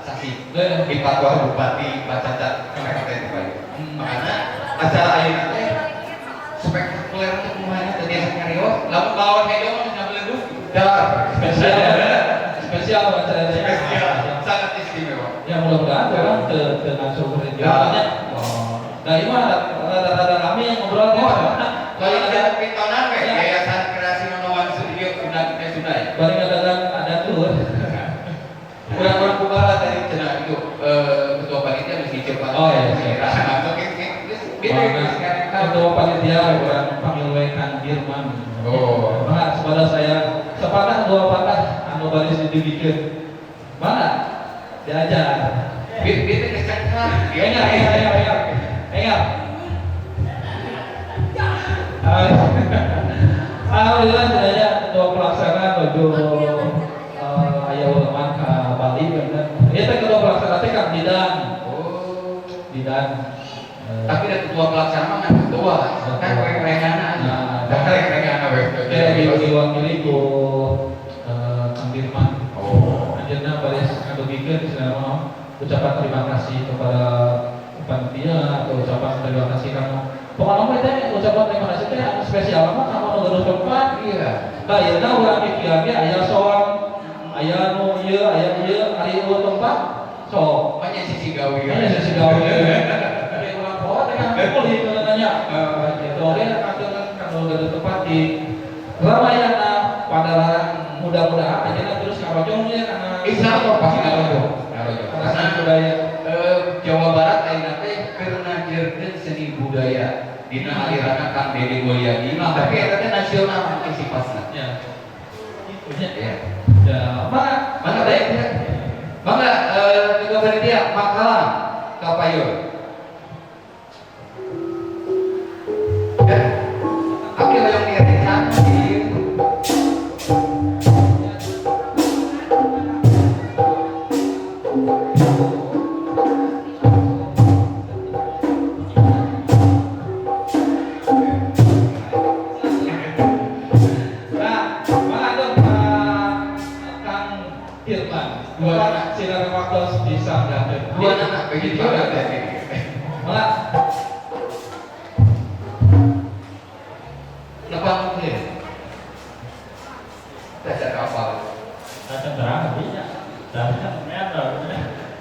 sasi di Fatwa Bupati Pak Cacat PRT itu Pak. Makanya acara ayeuna teh spektakuler teh kumaha teh biasa nyarios, lamun lawan hejo mah nyabeleduh dar. Spesial, spesial acara Spesial, sangat istimewa. Ya mudah-mudahan orang ke langsung Ya. Oh. Nah ini mah rada-rada rame yang ngobrol teh. Oh, kalau ada pitonan we, Yayasan Kreasi Nonoman Studio Sunda kita Sunda ya. Paling kadang ada tuh. Kurang-kurang kubala tadi cenah itu ketua panitia mesti coba. Oh, iya, iya. Atau Mana ketua panitia orang panggil we Kang Dirman. Oh. Nah, sepada saya sepatah dua patah anu baris didugikeun. Mana? Diajar. Bir bir teh cengkah. Enggak, enggak, enggak, enggak. Enggak. Alhamdulillah saya ketua pelaksana menuju aya uleman ka Bali bener. Ieu teh ketua pelaksana teh Kang Didan. Oh. Didan. Tapi ada ketua pelaksana mah kan ketua. Kan reng-rengana. Nah, Kan reng-rengana we. Teh diwakili ku Kang Dirman. Oh. Anjeunna baris ngadugikeun istilahna mah ucapan terima kasih kepada panitia atau ucapan terima kasih kamu. Pokoknya mah teh ucapan terima kasih teh anu spesial mah kamu nu gaduh tempat. Iya. Nah, ieu urang mikir ge aya soang, aya nu ieu, aya ieu, ari eueuh tempat sok. Banyak sisi gawe. Aya sisi gawe. Tapi urang poho teh kan kumpul ieu nanya. Gitu oge kantenan kanu gaduh tempat di Ramayana Padalarang mudah-mudahan aja terus ngarojong ya karena Insya Allah pasti ngarojong. Ngarojong. Karena Karena seni budaya. Jawa Barat ayeuna teh keur ngajarkeun seni budaya dina aliranna Kang Deddy Mulyadi. Tapi eta teh nasional mungkin sifatna. Ya. Itu nya. Ya. Ya, mana? Mangga baik ya. Mangga ketua panitia makalah kapayun. Ya. Abdi hoyong direncana di Nah, mana ada Pak Kang Firman. Dua Dua anak. silakan waktu disanggakeun. Dua anak begitu ada. Mana? Nepang teh. Dasar kapal. Acan terang abinya.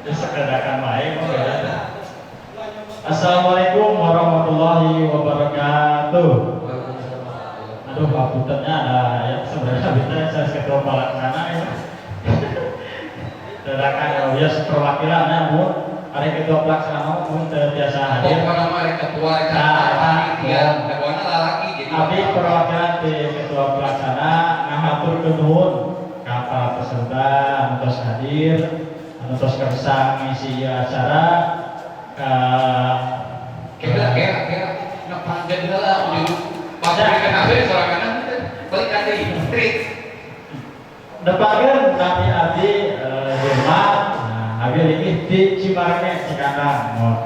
Disekedakan wae mah beda. Assalamualaikum warahmatullahi wabarakatuh. Aduh, hapuntennya ada ya sebenarnya kita saya ketua pelaksana ya. Dadakan ya ya perwakilan ya mun ari ketua pelaksana mun teu tiasa hadir. Pokoknya mah rek ketua rek Nah, panitia, ketuana lalaki jadi. Abdi perwakilan di ketua pelaksana ngahaturkeun nuhun ka para peserta anu tos hadir, anu tos kersa ngisi ieu acara ka Kira kira kira nepangkeun heula ujung pas berikan abdi sorangan teh balik ka deui street. Depakeun nami abdi Firman, nah abdi lagi di Cimareme Cikandang. Oh,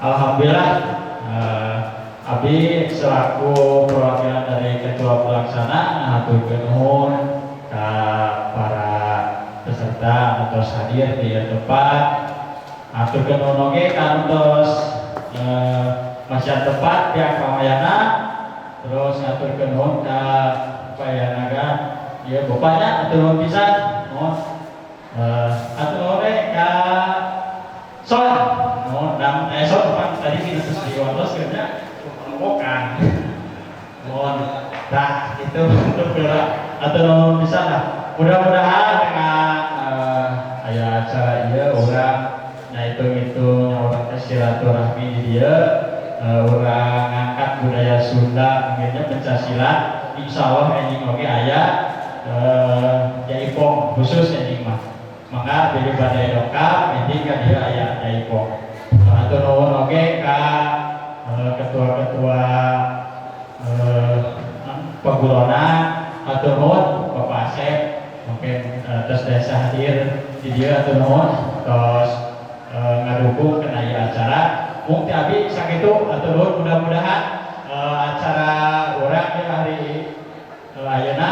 alhamdulillah abdi selaku perwakilan dari ketua pelaksana ngahaturkeun nuhun ka para peserta. peserta anu tos hadir di ieu tempat. Haturkeun nuhun oge ka anu tos masihan tempat pihak Ramayana, terus ngaturkeun nuhun ka Payanaga ieu bapaknya, hatur nuhun pisan. Nuhun, hatur nuhun we ka Son, nuhun dan son pan tadi kita terus diwantos kayaknya peromokan. Mohon, nah itu untuk gerak atau nuhun pisan lah. Mudah-mudahan dengan aya acara ieu urang nah hitung-hitung urang teh silaturahmi di dieu, urang ngangkat budaya Sunda mungkinnya pencak silat, insya Allah enjing oge aya jaipong khusus enjing mah. Mangga bilih bade dongkap enjing ka dieu aya jaipong. Hatur nuhun oge ka ketua-ketua pagulonan, hatur nuhun Bapak Asep mungkin tos desa hadir di dieu, hatur nuhun tos ngadukung kana ieu acara. Mung ti abi sakitu, hatur nuhun, mudah-mudahan acara urang ieu hari ayeuna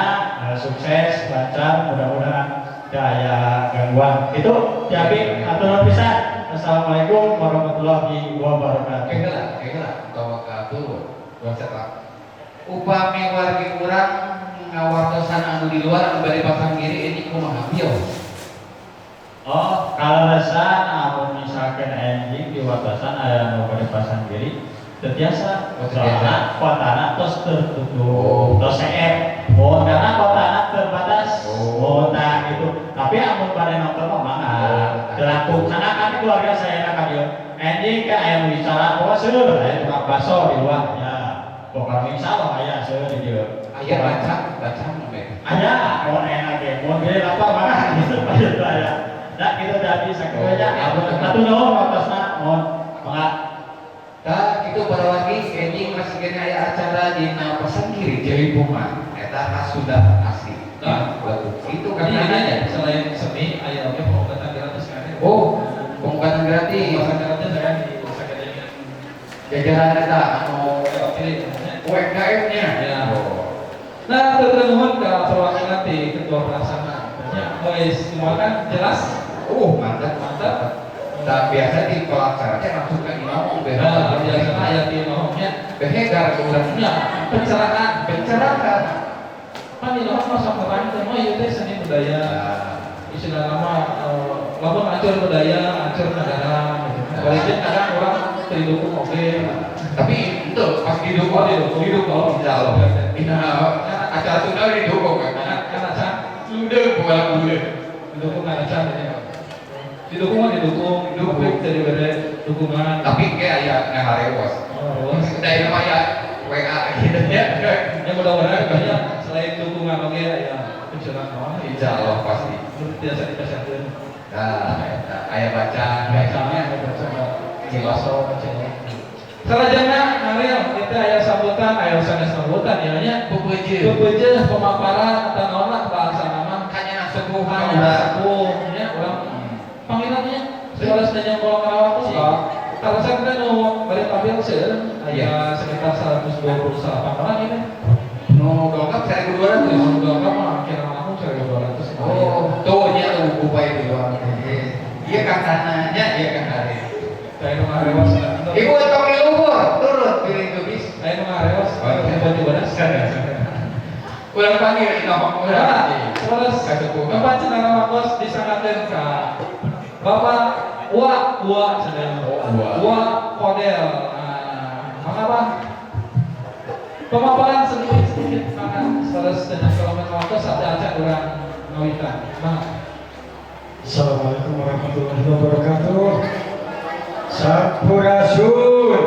sukses, lancar, mudah-mudahan teu aya gangguan. Itu ti abi, hatur nuhun pisan. Assalamualaikum warahmatullahi wabarakatuh. Oke lah, oke lah, utawa ka turun. Lah. Upami wargi urang ngawartosan anu di luar anu bade pasanggiri ini kumaha bios? Oh, kaleresan amun misalkan enjing di wartosan aya nu bade pasanggiri teu tiasa. Oh, teu tiasa. Soalna kotana tos tertutup, Oh. tos seep. Oh, karena kotana terbatas. Oh. Oh, nah gitu. Tapi amun bade nonton mah mangga. Oh, Teu langkung sana kan keluarga saya ka dieu. Enjing kan aya nu bicara, pokoknya seueur aya tukang bakso di luar ya. Pokoknya insyaallah aya seueur di dieu. Aya bacang, bacang we. Aya, mau enak ge, mau beli lapar maka gitu itu aya. Nah, gitu tadi sakitu aja. Hatur nuhun waktosna, mohon mangga. Tah kitu para wargi, enjing masih kena aya acara dina pasanggiri Jaipongan. Eta khas Sunda asli. Nah. Itu Jadi kan ini ya, selain seni, aya oge pengobatan gratis kan ya? Oh, pengobatan gratis. Pengobatan gratis saya di sakadenya. Jajaran eta anu Pilih. UMKM-nya. Ya. Oh. Nah, nuhun ke perwakilan di ketua pelaksana. Ya, mulai semua kan jelas. Oh, mantap. Mantap. Tak biasa di pelaksana teh langsung ke imam. Nah, biasanya aya di inohongnya. Behegar ke urang. Ya, pencerahan. Pencerahan. Kan inohong mah sok terang teh mah ieu teh seni budaya. Nah, Istilah nama lamun hancur budaya, hancur negara gitu. Walaupun kadang orang didukung oke. Tapi itu pas didukung, Oh, didukung. didukung, insya Allah. Dina acara Sunda didukung kan. Karena kan acan Sunda bukan Sunda. Didukung kan acan ini. Didukung mah didukung, Didukung. tapi jadi beda dukungan. Tapi kayak aya ngaharewos. Oh, Dari nama ya WA gitu ya. ya mudah-mudahan banyak selain dukungan oke ya pencerahan oh, Insya Allah pasti. Biasa dipasangkeun. Nah, eta aya bacaan, Bacaan, baca, baso, baca. Salajengna Ariel, kita aya sambutan, aya sanes sambutan ya nya. Pepeje. Pepeje pemaparan atau naon lah bahasa nama. Kanya sepuh Hanya urang. sepuh nya urang panggilannya. Sekolah sedaya kolong Karawang tuh kalau saya kita nu bari tampil seueur aya sekitar 128 orang ini. Nu dongkap 1200. Nu dongkap mah kira langsung 1200. Oh, tuh nya upaya di luar. Iya katananya, iya katanya. Saya nu ngarewas. Ibu tong di luhur, turut pilih geus. Saya nu ngarewas. Oh, iya. Tiba-tiba Urang panggil inohong urang. Nah, terus Kasepuhan. Bapak Cenara Wakos disangkakeun ka Bapak Wa Wa cenah. Oh, Wa. Wa Kodel. Nah, mangga Pak. Pemaparan sedikit-sedikit mangga terus dengan kalau waktu sate acan urang ngawitan. Mangga. Assalamualaikum warahmatullahi wabarakatuh. Sampurasun.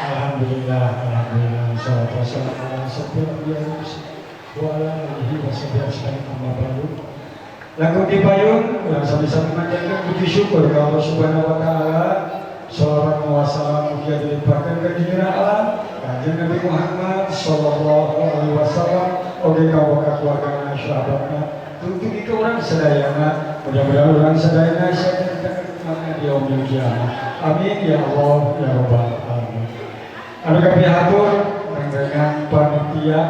Alhamdulillah, alhamdulillah. Salatu wassalamu ala asyrofil anbiya'i wal mursalin wa ala alihi washabihi ajmain amma ba'du. Lagu di payun urang sami-sami manjatkan puji syukur ka Allah Subhanahu wa taala. Shalawat wa salam mugia dilimpahkan ka junjungan alam Kanjeng Nabi Muhammad sallallahu alaihi wasallam oge ka keluargana, sahabatna, tutugi ke urang sadayana. Mudah-mudahan urang sadayana saya di yaumil kiamah. Amin ya Allah ya rabbal alamin. Anu kapihatur dengan panitia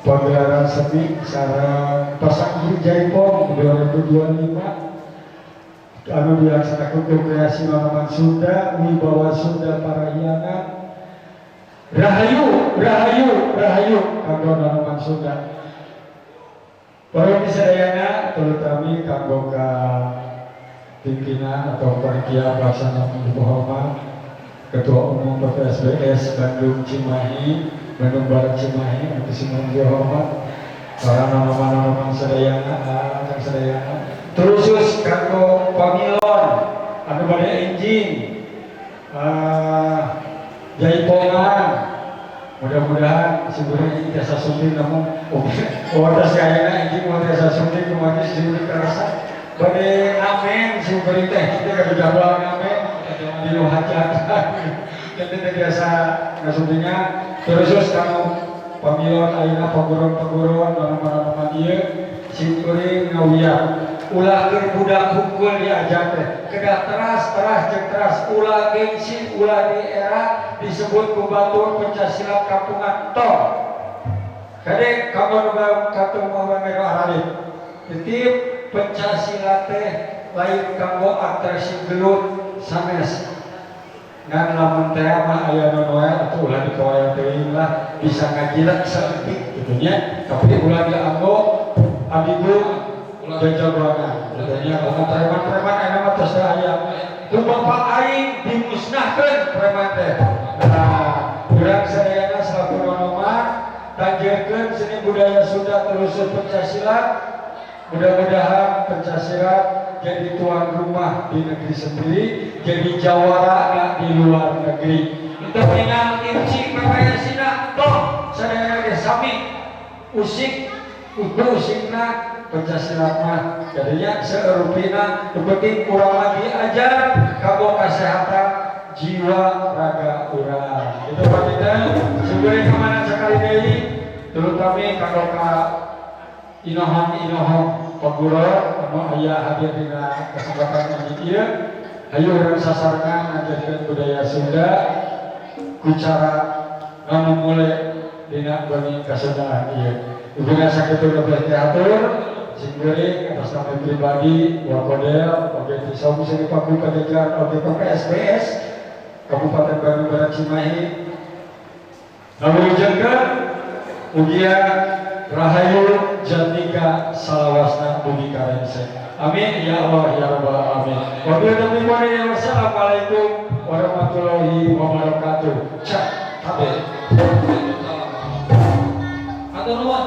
Pagelaran seni sareng Pasanggih Jaipong 2025 anu dilaksanakan ku kreasi Nonoman Sunda, Wibawa Sunda Parahyangan. Rahayu, rahayu, rahayu kanggo Nonoman Sunda. Para sadayana, terutama kanggo ka pimpinan atau panitia pelaksana yang berhormat Ketua Umum PPSBS Bandung Cimahi, Bandung Barat Cimahi, untuk semua yang hormat, para nonoman-nonoman sadayana, kang sadayana, terus kanggo pamilon anu bade enjing jaipongan, mudah-mudahan sebenarnya ini tiasa sumping, namun wadah kayaknya enjing mau tiasa sumping kemarin sebenarnya kerasa bade ngamen simkuring teh, kita kada jadwal ngamen di nu hajatan, jadi teh biasa ngasumpingnya. Terus kanggo pamilon ayeuna, paguron-paguron, nonoman-nonoman ieu, simkuring ngawiat ulah keur budak hungkul diajar teh kedah teras, teras jeung teras, ulah gengsi, ulah di era disebut ku batur pencak silat kampungan. Tong kade kanggo nu katung nu aralit titip, pencak silat teh lain kanggo atraksi gelut sanes, ngan lamun teh mah aya nu noel atau ulah dikawayang teuing lah, bisa ngajilat saeutik kitu nya, tapi ulah dianggo abigu jajagoan kitu nya. Lamun preman-preman aya mah tos aya ku bapak aing dimusnahkeun preman teh. Nah, urang sadayana selaku nonoman tanjeurkeun seni budaya Sunda, terus pencak silat. Mudah-mudahan pencak silat jadi tuan rumah di negeri sendiri, jadi jawara di luar negeri. Itu tinggal IPCI PPSI na toh sadayana ge sami usik uku usikna pencak silat mah jadinya seerupina. Nu penting urang lagi ajar kanggo kesehatan jiwa raga urang itu. Pak, kita sebenarnya kemana sekali deui, terutama kanggo ka inohong-inohong paguron anu aya hadir dina kesempatan ini ieu, hayu urang sasarengan ngajarkeun budaya Sunda ku cara ngamumule dina bengi kasundaan ieu. Ibuna sakitu lebih diatur simkuring atas nama pribadi Wakodel oge ti Saung Seni Paku Pajajaran oge PPSBS Kabupaten Bandung Barat Cimahi ngawujudkeun ugia rahayu jatnika salawasna bumi karengse. Amin ya Allah ya rabbal alamin. Wabillahi taufiq wal hidayah. Wassalamualaikum warahmatullahi wabarakatuh. Cak tabe. Hatur nuhun.